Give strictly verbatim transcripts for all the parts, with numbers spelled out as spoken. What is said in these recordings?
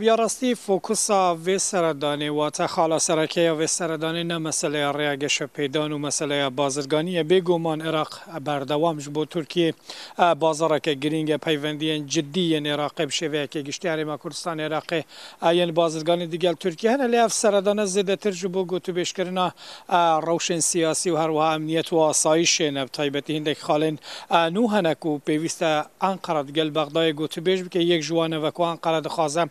Ya rastî fokusa vê seredanê, wate xala sereke ya vê seredanê ne meseleya rêya geşepêdan û meseleya bazirganî ye. Bêguman Iraq berdewam ji bo Tirkiyê, e, bazareke girîng e. Peywendiyên cidî yên Iraqê bi şêveyeke giştî Herêma Kurdistanê Iraqê, e, yên bazirganî digel Tirkiyê hene, lê ev seredana zêdetir ji bo gotûbêjkirina, e, rewşên siyasî û her wiha emniyet û asayîşê ne. Bi taybetî hindek xalên, e, nû hene ku pêwîst e Enqera digel Bexdayê gotûbêj bike. Yek ji wan ev e ku Enqera dixwaze,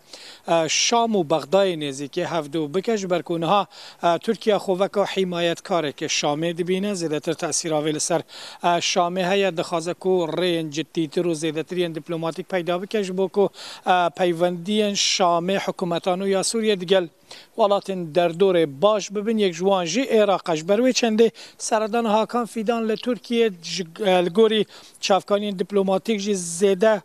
e, Şam û Bexdayê nêzîkî hevdu bike, ji ber ku niha, e, Tirkiye xwe weke hîmayetkarekê Şamê dibîne, zêdetir tesîra vê li ser, e, Şamê heye, dixwaze ku rêyên ciddîtir û zêdetir yên diplomatîk peyda bike, ji bo ku, e, peywendiyên Şamê, hikûmetan û ya Sûriyê digel welatên derdorê baş bibin. Yek ji wan jî Êraq e. Ji ber wê çendê seredana Hakan Fîdan li Tirkiyê ji, e, li gorî çavkaniyên diplomatîk jî zêde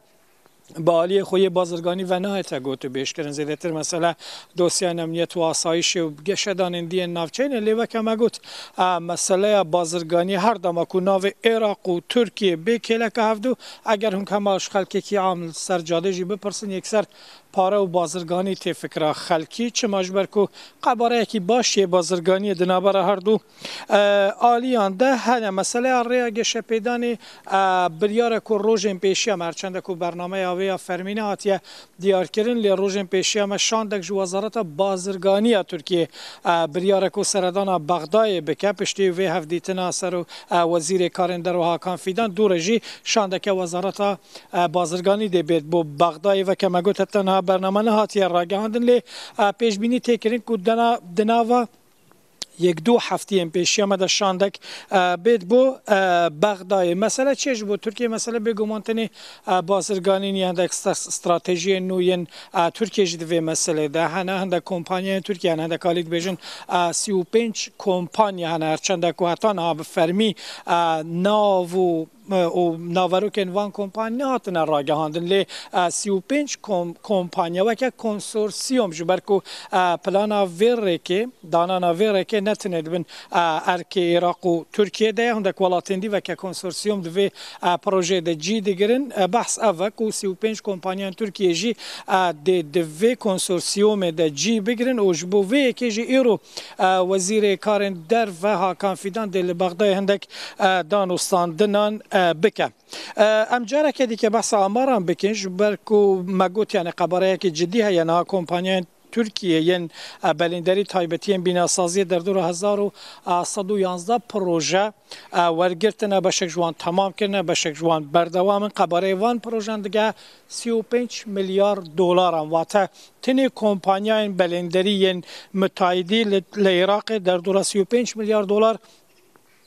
bi aliyê xwe yê bazirganî ve nahête gotûbêjkirin. Zêdetir mesele dosyayên emniyet û asayişê û geşedanên diyên navçeyê ne. Lê weke me got, e, meseleya bazirganî her dema ku navê Êraq û Tirkiyê bê kêleka hevdu, eger hûn hema ji xelkekî am li ser cadê jî bipirsin, yekser pare û bazirganî tê fikra xelkî. Çima? Ji ber ku qebareyekî baş yê bazirganiyê di navbera her du, e, aliyan de hene. Meseleya rêya geşepêdanê, e, biryar e ku rojên pêşiya me, her çende ku bernameya wê ya fermî nehatiye diyarkirin, lê rojên pêşiya me şandek ji Wezareta Bazirganî ya Tirkiyê, e, biryar e ku seredana Bexdayê bike. Piştî vê hevdîtina ser û, e, Wezîrê Karên Derve Hakan Fîdan dû re jî şandeke Wezareta, e, Bazirganî dê bêt bo Bexdayê. Weke me got, heta niha bername nehatiye ragihandin, lê, e, pêşbînî tê kirin ku dena, di nava yek du heftiyên pêşiya me de şandek, e, bêt bo, e, Bexdayê. Mesele çi ye ji bo Tirkiye? Mesele bêguman tenê, e, bazirganî niye, hindek sta-, stratejiyên nû yên, e, Tirkiye jî di vê meselê de hene. Hindek kompanyayên Tirkiye hene, hindek alî dibêjin, e, sî û pênc kompanya hene, her çende ku heta niha bi fermî, e, nav û, e, û naverokên van kompanyî nehatine ragihandin. Lê, e, sî û pênc kom-, kompanya weke konsorsiyom, ji ber ku, e, plana vê rêkê, danana vê rêkê ne tenê dibin, e, erkê Iraq û Tirkiye de ye. Hindek welatên dî weke konsorsiyom di vê, e, projeyê de cî digirin. E, behs ev e ku sî û pênc kompanyayên Tirkiye jî, e, dê di vê konsorsiyomê de cî bigirin û ji bo vê yekê jî îro, e, Wezîrê Karên Derve Hakan Fîdan dê li Bexdayê hindek, e, danûstandinan, e, bike. E, em careke dîke behsa amaran bikin, ji ber ku me got, yani, qebareyekî cidî heye niha kompanyayên Tirkiye yên, e, belînderî taybetî yên bînasaziyê derdora hezar û sed û yanzdeh proje, e, wergirtine, beşek ji wan temam kirine, beşek ji wan berdewam in. Qebareyê van projeyan digehe sî û pênc milyar dolaran. Wate tenê kompanyayên belênderî yên mitayidî li, li Iraqê derdora sî û pênc milyar dolar,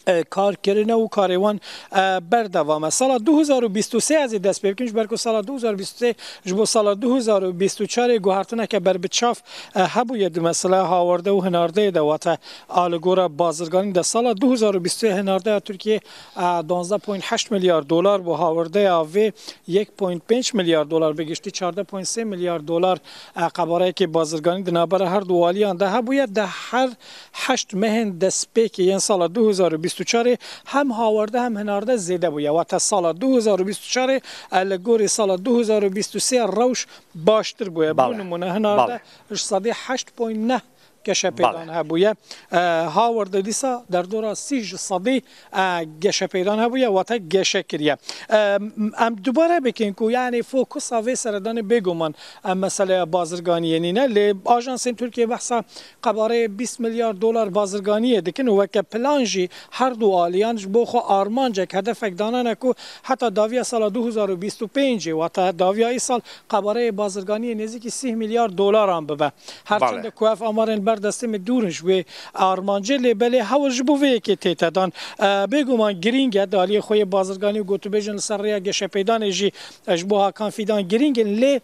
e, kar kirine û karê wan, e, berdewam e. Sala du hezar û bîst û sê ez ê dest pê bikim, ji ber ku sala du hezar û bîst û sê ji bo sala du hezar û bîst û çarê guhertineke berbiçav, e, hebûye di meseleya hawerde û hinardeyê de, wate a li gora bazirganî de. Sala du hezar û bîst û sê hinardeya Tirkiyê, e, duwazdeh point heşt milyar dolar bû, hawerdeya vê yek point pênc milyar dolar, bi giştî çardeh point sê milyar dolar, e, qebareyekê bazirganî di navbera her du waliyan de hebûye. Di her heşt mehên destpêkê yên sala du hezar û bîst û çarê hem hawerde hem hinarde zêde bûye. Wate sala du hezar û bîst û çarê, e, li gorî sala du hezar û bîst û sê rewş baştir bûye. Bo Bale. nimûne hinarde Bale. ji sedî heşt point neh geşepêdan Bale. hebûye. E, hawerde dîsa derdora sî ji sedî, e, geşepêdan hebûye, wate geşe kiriye. E, em dubare bikin ku, yani, fokusa vê seredanê bêguman, e, meseleya bazirganiyê nîne. Lê ajansên Tirkiye behsa qebareyê bîst milyar dolar bazirganiyê dikin û weke plan jî her du aliyan ji bo xwe armancek, hedefek danane ku heta dawiya sala du hezar û bîst û pêncê, wate dawiya îsal, qebareyê bazirganiyê nêzîkî sî milyar dolaran bibe. Her Bale. çende ku ev amarên ber destê me dûr in ji wê armancê, lê belê hewl ji bo vê yekê tête dan. E, bêguman girîng e, di aliyê xwe yê bazirganî û gotûbêjên li ser rêya geşepêdanê jî, e, ji bo Hakan Fîdan girîng in, lê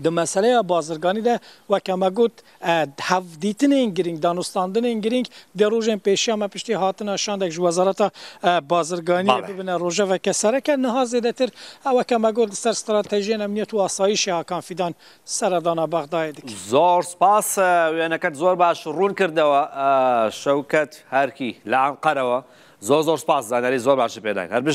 di meseleya bazirganî de, weke me got, e, hevdîtinên girîng, danûstandinên girîng, dê rojên pêşiya me piştî hatina şandek ji Wezareta, e, Bazirganiyê Bale. bibine rojeveke sereke. Niha zêdetir, e, weke me got, li ser stratejiyên emniyet û asayişê Hakan Fîdan seredana Bexdayê dike. Zor spas, e, wêneket zor baş rûn kirdewe, e, Şewket Herkî li Enqerewe. Zor zor spas, zanarî zor baş pêdayîn. Her bijî.